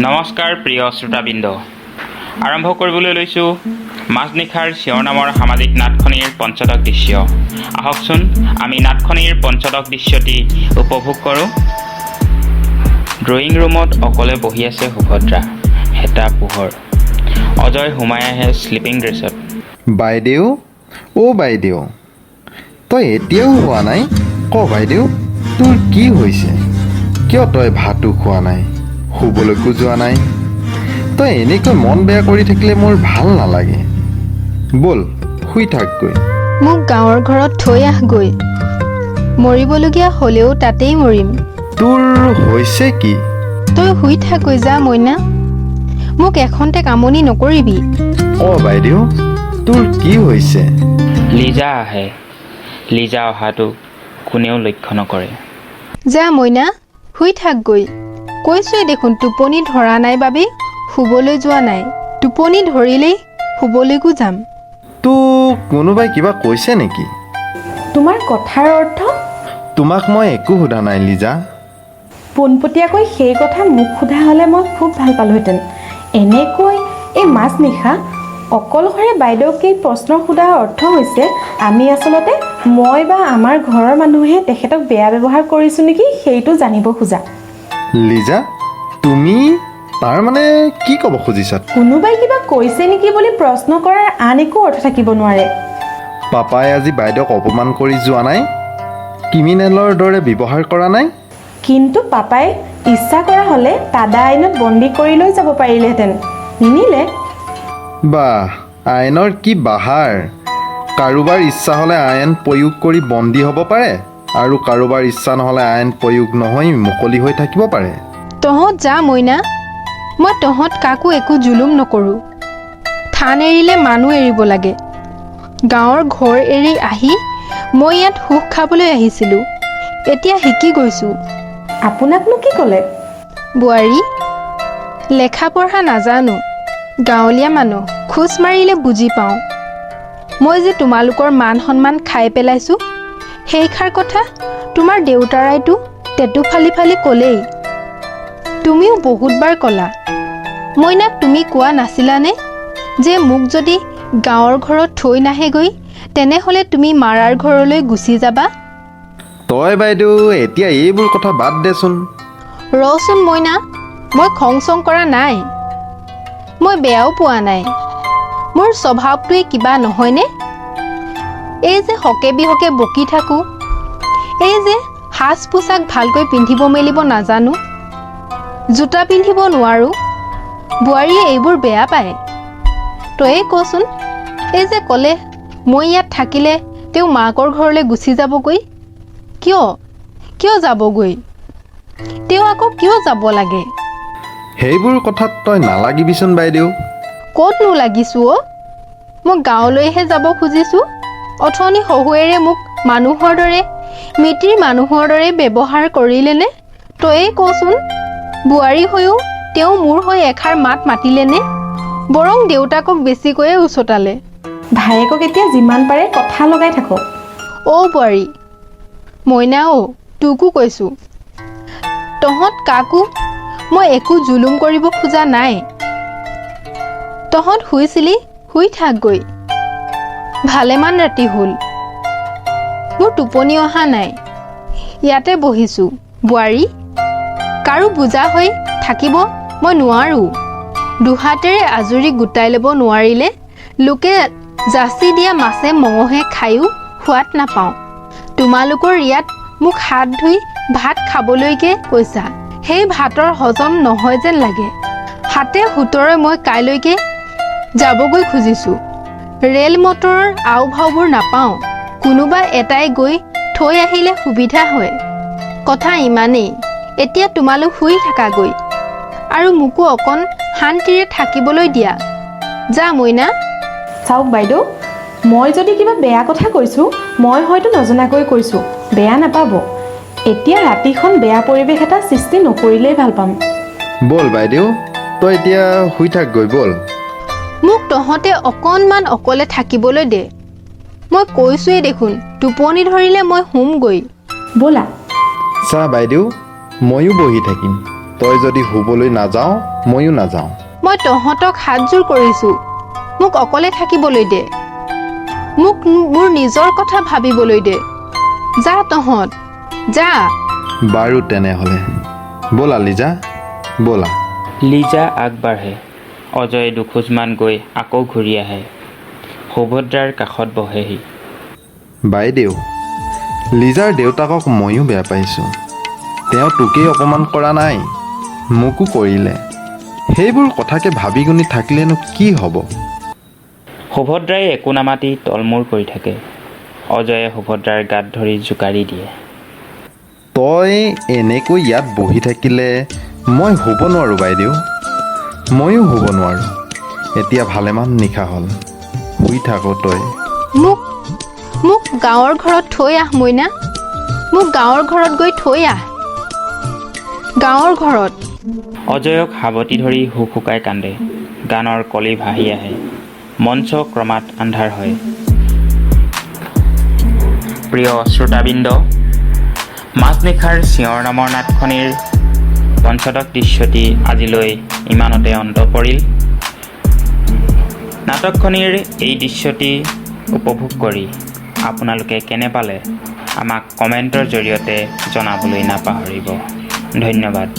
নমস্কাৰ প্ৰিয় শ্ৰোতাবৃন্দ, আৰম্ভ কৰিবলৈ লৈছোঁ মাজনিশাৰ চিঞৰ নামৰ সামাজিক নাটখনিৰ পঞ্চদশ দৃশ্য। আহকচোন, আমি নাটখনিৰ পঞ্চদশ দৃশ্যটি উপভোগ কৰোঁ। ড্ৰয়িং ৰুমত অকলে বহি আছে সুভদ্ৰা। শেঁতা পোহৰ। অজয় সোমাই আহে শ্লিপিং ড্ৰেছত। বাইদেউ, অ' বাইদেউ, তই এতিয়াও শোৱা নাই? ক বাইদেউ, তোৰ কি হৈছে? কিয় তই ভাতো খোৱা নাই, শুবলৈকো যোৱা নাই? তই এনেকৈ মন বেয়া কৰি থাকিলে মোৰ ভাল নালাগে। ব'ল, শুই থাকগৈ। মোক গাঁৱৰ ঘৰত থৈ আহগৈ। মৰিবলগীয়া হ'লেও তাতেই মৰিম। তোৰ হৈছে কি? তই শুই থাকগৈ যা মইনা, মোক এখন্তেক আমনি নকৰিবি। ক বাইদেউ, তোৰ কি হৈছে? লিজা আহে। লিজা অহাটো কোনেও লক্ষ্য নকৰে। যা মইনা, শুই থাকগৈ। কৈছোৱেই দেখোন, টোপনি ধৰা নাই বাবেই শুবলৈ যোৱা নাই। টোপনি ধৰিলেই শুবলৈকো যাম। তোক কোনোবাই কিবা কৈছে নেকি? তোমাৰ কথাৰ অৰ্থ? তোমাক মই একো সোধা নাই লিজা। পোনপটীয়াকৈ সেই কথা মোক সোধা হ'লে মই খুব ভাল পালোহেঁতেন। এনেকৈ এই মাজনিশা অকলশৰে বাইদেউক এই প্ৰশ্ন সোধাৰ অৰ্থ হৈছে, আমি আচলতে মই বা আমাৰ ঘৰৰ মানুহে তেখেতক বেয়া ব্যৱহাৰ কৰিছোঁ নেকি, সেইটো জানিব খোজা। লিজা, তুমি তাৰ মানে কি ক'ব খুজিছা? কোনোবাই কিবা কৈছে নেকি বুলি প্ৰশ্ন কৰাৰ আন একো অৰ্থ থাকিব নোৱাৰে। পাপাই আজি বাইদেউক অপমান কৰি যোৱা নাই? ক্ৰিমিনেলৰ দৰে ব্যৱহাৰ কৰা নাই? কিন্তু পাপাই ইচ্ছা কৰা হ'লে টাডা আইনত বন্দী কৰি লৈ যাব পাৰিলেহেঁতেন, নিনিলে। বাহ, আইনৰ কি বাহাৰ! কাৰোবাৰ ইচ্ছা হ'লে আইন প্ৰয়োগ কৰি বন্দী হ'ব পাৰে আৰু কাৰোবাৰ ইচ্ছা নহ'লে আইন প্ৰয়োগ নহৈ মুকলি হৈ থাকিব পাৰে। তহঁত যা মইনা, মই তহঁত কাকো একো জুলুম নকৰোঁ। থান এৰিলে মানুহ এৰিব লাগে। গাঁৱৰ ঘৰ এৰি আহি মই ইয়াত সুখ খাবলৈ আহিছিলোঁ, এতিয়া শিকি গৈছোঁ। আপোনাকনো কি ক'লে? বোৱাৰী, লেখা পঢ়া নাজানো, গাঁৱলীয়া মানুহ, খোজ মাৰিলে বুজি পাওঁ। মই যে তোমালোকৰ মান সন্মান খাই পেলাইছোঁ, সেইষাৰ কথা তোমাৰ দেউতাৰাইতো টেটু ফালি ফালি ক'লেই। তুমিও বহুতবাৰ ক'লা। মইনাক তুমি কোৱা নাছিলানে যে মোক যদি গাঁৱৰ ঘৰত থৈ নাহেগৈ, তেনেহ'লে তুমি মাৰাৰ ঘৰলৈ গুচি যাবা? তই বাইদেউ এতিয়া এইবোৰ কথা বাদ দেচোন। ৰচোন মইনা, মই খং চং কৰা নাই, মই বেয়াও পোৱা নাই। মোৰ স্বভাৱটোৱে কিবা নহয়নে? এই যে হকে বিহকে বকি থাকোঁ, এই যে সাজ পোছাক ভালকৈ পিন্ধিব মেলিব নাজানো, জোতা পিন্ধিব নোৱাৰোঁ, বোৱাৰীয়ে এইবোৰ বেয়া পায়। তয়ে কচোন, এই যে ক'লে মই ইয়াত থাকিলে তেওঁ মাকৰ ঘৰলৈ গুচি যাবগৈ, কিয় কিয় যাবগৈ? তেওঁ আকৌ কিয় যাব লাগে? সেইবোৰ কথাত তই নালাগিবিচোন বাইদেউ। ক'তনো লাগিছোঁ অ'? মই গাঁৱলৈহে যাব খুজিছোঁ। অথনি শহুৱেৰে মোক মানুহৰ দৰে, মিতিৰ মানুহৰ দৰে ব্যৱহাৰ কৰিলেনে? তয়ে কচোন, বোৱাৰী হৈও তেওঁ মোৰ হৈ এষাৰ মাত মাতিলেনে? বৰং দেউতাকক বেছিকৈয়ে উচতালে। ভায়েকক এতিয়া যিমান পাৰে কথা লগাই থাকক। অ' বোৱাৰী, মইনা অ', তোকো কৈছোঁ, তহঁত কাকো মই একো জুলুম কৰিব খোজা নাই। তহঁত শুইছিলি, শুই থাকগৈ। ভালেমান ৰাতি হ'ল, মোৰ টোপনি অহা নাই, ইয়াতে বহিছোঁ। বোৱাৰী, কাৰো বোজা হৈ থাকিব মই নোৱাৰোঁ। দুহাতেৰে আজুৰি গোটাই ল'ব নোৱাৰিলে লোকে যাচি দিয়া মাছে মঙহে খায়ো সোৱাদ নাপাওঁ। তোমালোকৰ ইয়াত মোক হাত ধুই ভাত খাবলৈকে কৈছা, সেই ভাতৰ হজম নহয় যেন লাগে। সাতে সোতৰই মই কাইলৈকে যাবগৈ খুজিছোঁ। ৰেল মটৰৰ আও ভাওবোৰ নাপাওঁ, কোনোবা এটাই গৈ থৈ আহিলে সুবিধা হয়। কথা ইমানেই। এতিয়া তোমালোক শুই থাকাগৈ আৰু মোকো অকণ শান্তিৰে থাকিবলৈ দিয়া। যা মইনা। চাওক বাইদেউ, মই যদি কিবা বেয়া কথা কৈছোঁ, মই হয়তো নজনাকৈ কৈছোঁ, বেয়া নাপাব। এতিয়া ৰাতিখন বেয়া পৰিৱেশ এটা সৃষ্টি নকৰিলেই ভাল পাম। ব'ল বাইদেউ, তই এতিয়া শুই থাকগৈ ব'ল। মোক তহঁতে অকণমান অকলে থাকিবলৈ দে। মই কৈছোৱেই দেখোন, টোপনি ধৰিলে মই শুমগৈ। ব'লা। চা বাইদেউ, ময়ো বহি থাকিম। তই যদি শুবলৈ নাযাওঁ, ময়ো নাযাওঁ। মই তহঁতক হাতযোৰ কৰিছোঁ, মোক অকলে থাকিবলৈ দে। মোক মোৰ নিজৰ কথা ভাবিবলৈ দে। যা তহঁত, যা। বাৰু তেনেহ'লে ব'লা লিজা, ব'লা। লিজা আগবাঢ়ে। অজয়ে দুখোজমান গৈ আকৌ ঘূৰি আহে। সুভদ্ৰাৰ কাষত বহেহি। বাইদেউ, লিজাৰ দেউতাকক ময়ো বেয়া পাইছোঁ। তেওঁ তোকেই অপমান কৰা নাই, মোকো কৰিলে। সেইবোৰ কথাকে ভাবি গুণি থাকিলেনো কি হ'ব? সুভদ্ৰাই একো নামাতি তলমূৰ কৰি থাকে। অজয়ে সুভদ্ৰাৰ গাত ধৰি জোকাৰি দিয়ে। তই এনেকৈ ইয়াত বহি থাকিলে মই শুব নোৱাৰোঁ বাইদেউ, ময়ো শুব নোৱাৰোঁ। এতিয়া ভালেমান নিশা হ'ল, শুই থাক তই। মোক গাঁৱৰ ঘৰত থৈ আহ মইনা, মোক গাঁৱৰ ঘৰত গৈ থৈ আহ, গাঁৱৰ ঘৰত। অজয়ক সাৱটি ধৰি হুকহুকাই কান্দে। গানৰ কলি ভাহি আহে। মঞ্চ ক্ৰমাৎ আন্ধাৰ হয়। প্ৰিয় শ্ৰোতাবৃন্দ, মাজনিশাৰ চিঞৰ নামৰ নাটখনিৰ পঞ্চদশ দৃশ্যটি আজিলৈ ইমানতে অন্ত পৰিল। নাটকখনিৰ এই দৃশ্যটি উপভোগ কৰি আপোনালোকে কেনে পালে আমাক কমেণ্টৰ জৰিয়তে জনাবলৈ নাপাহৰিব। ধন্যবাদ।